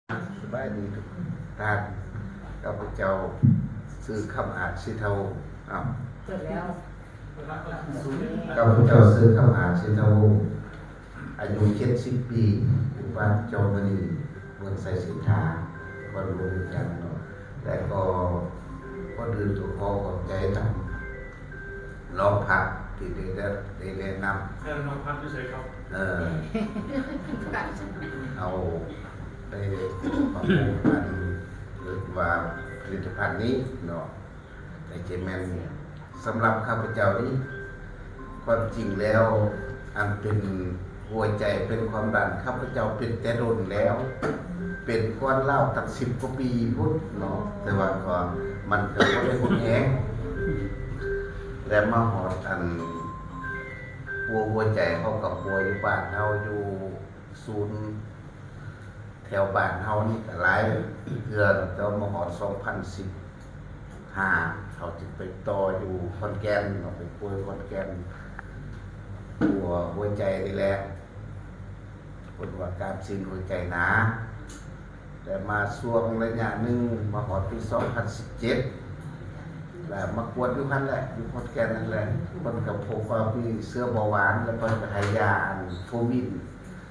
ສະບາຍດີທຸກທ່ານ. ຂ້າພະເຈົ້າຊື່ຄຳອາດ ສີເທົາ. ອ້າວ ຈົດແລ້ວ. ຂ້າພະເຈົ້າຊື່ຄຳອາດ ສີເທົາ ອາຍຸເຈັດສິບປີ ຢູ່ບ້ານຈອມມະນີ ເມືອງໄຊເສດຖາ ນະຄອນຫຼວງວຽງຈັນເນາະ. ແລະກໍກ່ອນອື່ນກໍຂໍຂອບໃຈທາງ ລອງພັກທີ່ໄດ້ ໄດ້ແນະນຳ. ແມ່ນລອງພັກຢູ່ໃສຄັບ? ເອີ ເອົາໄປປະປຸງອັນ ເອີ້ນວ່າຜະລິດຕະພັນນີ້ເນາະ. ແຕ່ຈະແມ່ນສຳລັບຂ້າພະເຈົ້ານີ້ ຄວາມຈິງແລ້ວ ອັນເປັນຫົວໃຈ ເປັນຄວາມດັນ ຂ້າພະເຈົ້າເປັນແຕ່ດົນແລ້ວ ເປັນກ່ອນລາວຕັ້ງສິບກວ່າປີພຸ້ນເນາະ. ແຕ່ວ່າກໍມັນກໍບໍ່ໄດ້ຮຸນແຮງ ແລະມາຮອດອັນປົວຫົວໃຈ ເຮົາກໍປົວຢູ່ບ້ານເຮົາ ຢູ່ສູນແຖວບ້ານເຮົານີ້ກໍຫຼາຍເທື່ອ ແຕ່ວ່າມາຮອດສອງພັນສິບຫ້າ ເຮົາຈຶ່ງໄປຕໍ່ຢູ່ຂອນແກ່ນເນາະ ໄປປົວຢູ່ຂອນແກ່ນ ປົວຫົວໃຈນີ້ແຫຼະ ເພິ່ນວ່າກ້າມຊີ້ນຫົວໃຈໜາ. ແຕ່ມາຊ່ວງໄລຍະໜຶ່ງ ມາຮອດປີສອງພັນສິບເຈັດ ແລ້ວມາກວດຢູ່ຫັ້ນແຫຼະ ຢູ່ຂອນແກ່ນນັ້ນແຫຼະ ເພິ່ນກໍພົບວ່າມີເຊື້ອເບົາຫວານ ແລ້ວເພິ່ນກໍໃຫ້ຢາອັນໂທມິນ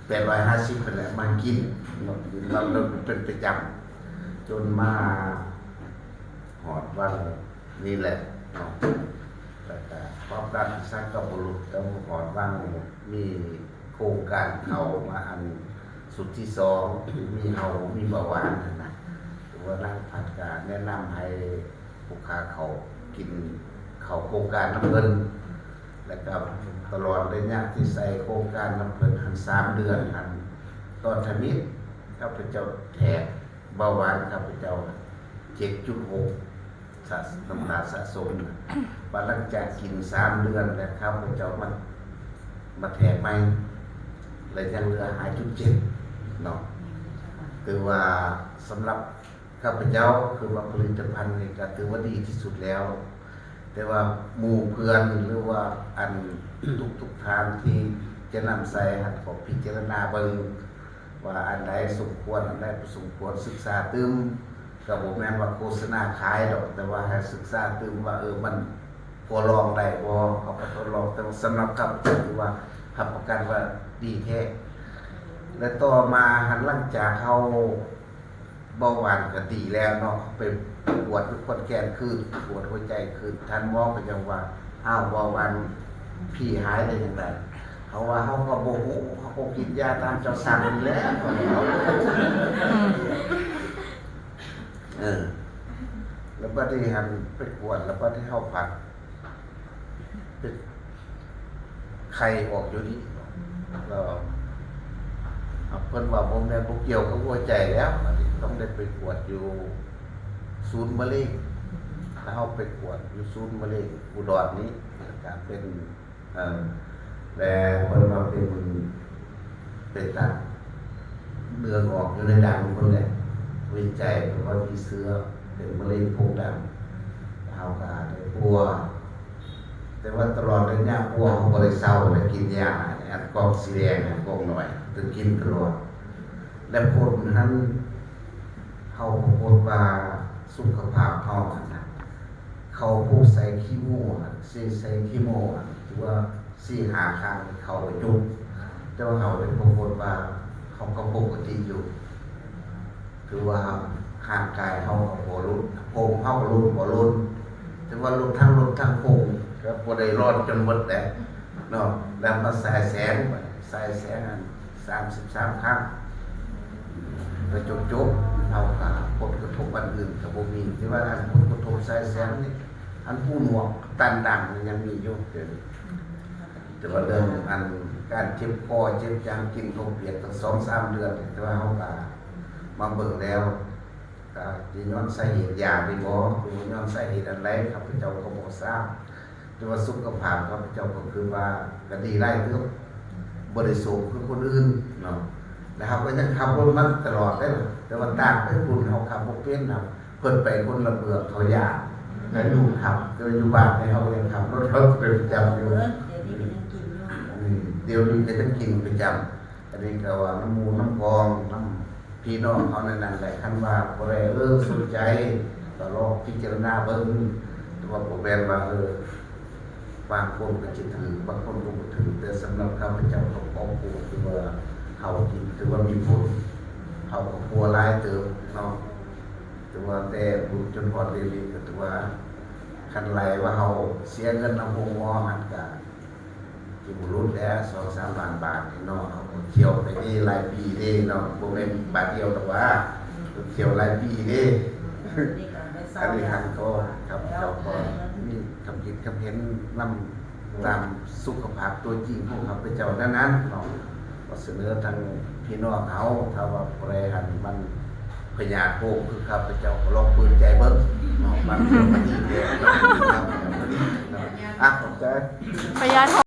ແປດຮ້ອຍຫ້າສິບ ຫັ້ນແຫຼະມາກິນເນາະ ກິນແລ້ວເປັນປະຈຳ ຈົນມາຮອດວັງນີ້ແຫຼະເນາະ. ແລ້ວກໍຄວາມດັນສັງກໍບໍ່ຫຼຸດ ແລ້ວຮອດວັງມີໂຄງການເຂົ້າມາອັນຊຸດທີສອງ ມີເຮົາມີເບົາຫວານຫັ້ນນະ ແຕ່ວ່ານາງພັດກໍແນະນຳໃຫ້ ຜູ້ຄ້າເຂົ້າກິນເຂົ້າໂຄງການນຳເພິ່ນ ແລ້ວກໍຕະຫຼອດໄລຍະທີ່ໃຊ້ໂຄງການນຳເພິ່ນຫັ້ນສາມເດືອນຫັ້ນ ຕອນທຳອິດຂ້າພະເຈົ້າແທກເບົາຫວານ ຂ້າພະເຈົ້າເຈັດຈຸດຫົກ ສະ ນ້ຳຕາສະສົມນະ. ບາດຫຼັງຈາກກິນສາມເດືອນແລ້ວ ຂ້າພະເຈົ້າມາ ມາແທກໃໝ່ ແລ້ວຍັງເຫຼືອຫ້າຈຸດເຈັດເນາະ. ຖືວ່າສຳລັບ ຂ້າພະເຈົ້າ ຄືວ່າຜະລິດຕະພັນນີ້ກໍຖືວ່າດີທີ່ສຸດແລ້ວ ແຕ່ວ່າໝູ່ເພື່ອນ ຫຼືວ່າອັນທຸກໆທ່ານທີ່ຈະນຳໃຊ້ຫັ້ນ ກໍພິຈາລະນາເບິ່ງວ່າອັນໃດສົມຄວນ ອັນໃດບໍ່ສົມຄວນ ສຶກສາຕື່ມ. ກໍບໍ່ແມ່ນວ່າໂຄສະນາຂາຍດອກ ແຕ່ວ່າໃຫ້ສຶກສາຕື່ມວ່າ ເອີ ມັນພໍລອງໄດ້ບໍ່ ເຮົາກໍທົດລອງ. ແຕ່ວ່າສຳລັບຂ້າພະເຈົ້າ ຖືວ່າຮັບປະກັນວ່າດີແທ້. ແລະຕໍ່ມາຫັ້ນ ຫຼັງຈາກເຮົາ ເບົາຫວານກໍດີແລ້ວເນາະ ໄປກວດຢູ່ຂອນແກ່ນຄືນ ກວດຫົວໃຈຄືນ ທ່ານໝໍກໍຍັງວ່າ ອ້າວ ເບົາຫວານພີ່ຫາຍໄດ້ຈັ່ງໃດ? ເຮົາວ່າ ເຮົາກໍບໍ່ຮູ້ ເຮົາກໍກິນຢາຕາມເຈົ້າສັ່ງນີ້ແຫຼະ. ເອີ ແລ້ວບັດນີ້ຫັ້ນໄປກວດ ແລ້ວບັດນີ້ເຮົາພັດ ເປັນໄຂ່ອອກຢູ່ນີ້ ແລ້ວເພິ່ນວ່າບໍ່ແມ່ນ ບໍ່ກ່ຽວກັບຫົວໃຈແລ້ວ ອັນນີ້ຕ້ອງໄດ້ໄປກວດຢູ່ສູນມະເຮັງ. ແລ້ວເຮົາໄປກວດຢູ່ສູນມະເຮັງອຸດອນນີ້ ແລ້ວກໍເປັນ ເອີ ແລະເພິ່ນວ່າເປັນ ເປັນຕາເຫຼືອງອອກຢູ່ໃນດັງພຸ້ນແຫຼະ ວິໄຈເພິ່ນວ່າມີເຊື້ອເປັນມະເຮັງໂພງດັງ. ເຮົາກໍໄດ້ປົວ ແຕ່ວ່າຕະຫຼອດໄລຍະປົວເຮົາບໍ່ໄດ້ເຊົາ ແລະກິນຢາ ອັນກ່ອງສີແດງ ອັນກ່ອງນ້ອຍ ຕ້ອງກິນຕະຫຼອດ. ແລະຜົນຫັ້ນ ເຮົາປາກົດວ່າສຸຂະພາບເຮົາຫັ້ນນະ ເຂົາຜູ້ໃສ່ຄີໂມຫັ້ນ ຊິໃສ່ຄີໂມຫັ້ນ ຖືວ່າສີ່ຫ້າຄັ້ງເຂົາກໍຢຸດ ແຕ່ວ່າເຮົາໄດ້ປາກົດວ່າເຮົາກໍປົກກະຕິຢູ່ ຖືວ່າຮ່າງກາຍເຮົາກໍບໍ່ຫຼຸດ ຜົມເຮົາກໍຫຼຸດບໍ່ຫຼຸດ ແຕ່ວ່າຫຼຸດທັງລົດທັງຜົມ ກໍບໍ່ໄດ້ລອດຈົນໝົດແຫຼະເນາະ. ແລ້ວມາສາຍແສງ ສາຍແສງຫັ້ນ ສາມສິບສາມຄັ້ງ ກໍຈົບໆ ເຮົາກໍຜົນກະທົບອັນອື່ນກໍບໍ່ມີ ແຕ່ວ່າອັນຜົນກະທົບສາຍແສງນີ້ ອັນຫູໜວກຕັນດັງນີ້ຍັງມີຢູ່ດຽວນີ້. ແຕ່ວ່າເລື່ອງອັນການເຈັບຄໍເຈັບຫຍັງ ກິນເຂົ້າປຽກຕັ້ງສອງສາມເດືອນ ແຕ່ວ່າເຮົາກໍມາເບິ່ງແລ້ວ ກໍຈະຍ້ອນສາເຫດຢານີ້ບໍ່ ຫຼືວ່າຍ້ອນສາເຫດອັນໃດ ຂ້າພະເຈົ້າກໍບໍ່ຊາບ. ແຕ່ວ່າສຸຂະພາບຂ້າພະເຈົ້າກໍຄືວ່າກໍດີຫຼາຍເຕີບ ບໍ່ໄດ້ໂຊມຄືຄົນອື່ນເນາະ. ແລ້ວເຮົາກໍຍັງຂັບລົດມາຕະຫຼອດເດ້ ແຕ່ວ່າຕ່າງໄປພຸ້ນເຮົາຂັບບໍ່ເປັນ ເຮົາ ເພິ່ນໄປຄົນລະເມືອງ ເຂົາຢ້ານ ແລ້ວລູກຂັບ ແຕ່ວ່າຢູ່ບ້ານນີ້ເຮົາກໍຍັງຂັບລົດເຮົາໄປປະຈຳຢູ່. ດຽວນີ້ກໍຍັງກິນຢູ່ ອືມ ດຽວນີ້ກໍຍັງກິນປະຈຳ. ອັນນີ້ກໍວ່ານຳໝູ່ນຳກອງ ນຳ ພີ່ນ້ອງເຮົານັ້ນແຫຼະ. ຄັນວ່າຜູ້ໃດ ເອີ ສົນໃຈ ກໍລອງພິຈາລະນາເບິ່ງ. ແຕ່ວ່າບໍ່ແມ່ນວ່າ ເອີ ບາງຄົນກໍຈະຖືກ ບາງຄົນກໍບໍ່ຖືກ. ແຕ່ສຳລັບຂ້າພະເຈົ້າກັບຄອບຄົວ ຖືວ່າເຮົາ ຖືວ່າມີບຸນ ເຮົາກໍພົວຫຼາຍເຕີບເນາະ. ຖືວ່າແຕ່ບຸນຈົນຮອດເດລີ ກໍຖືວ່າ ຄັນໄລ່ວ່າເຮົາເສຍເງິນນຳໂຮງໝໍຫັ້ນກະ ຊິບໍ່ຫຼຸດແລ້ວ ສອງສາມລ້ານບາດນີ້ເນາະ. ເຮົາກໍທ່ຽວໄປເດ້ ຫຼາຍປີເດ້ເນາະ ບໍ່ແມ່ນບາດດຽວດອກວ່າ ທ່ຽວຫຼາຍປີເດ້. ອັນນີ້ທ່ານກໍ ຂ້າພະເຈົ້າກໍມີຄຳຄິດຄຳເຫັນນຳຕາມສຸຂະພາບຕົວຈິງຂອງຂ້າພະເຈົ້ານັ້ນໆເນາະ. ກໍສະເໜີທາງພີ່ນ້ອງເຮົາ ຖ້າວ່າຜູ້ໃດຫັ້ນມັນພະຍາດໂຮງຄືຂ້າພະເຈົ້າ ກໍລອງເປີດໃຈເບິ່ງເນາະ ບາງເທື່ອມັນດີເດ້ເນາະ. ອ່ະ ຂອບໃຈ. ພະຍາດໂຮ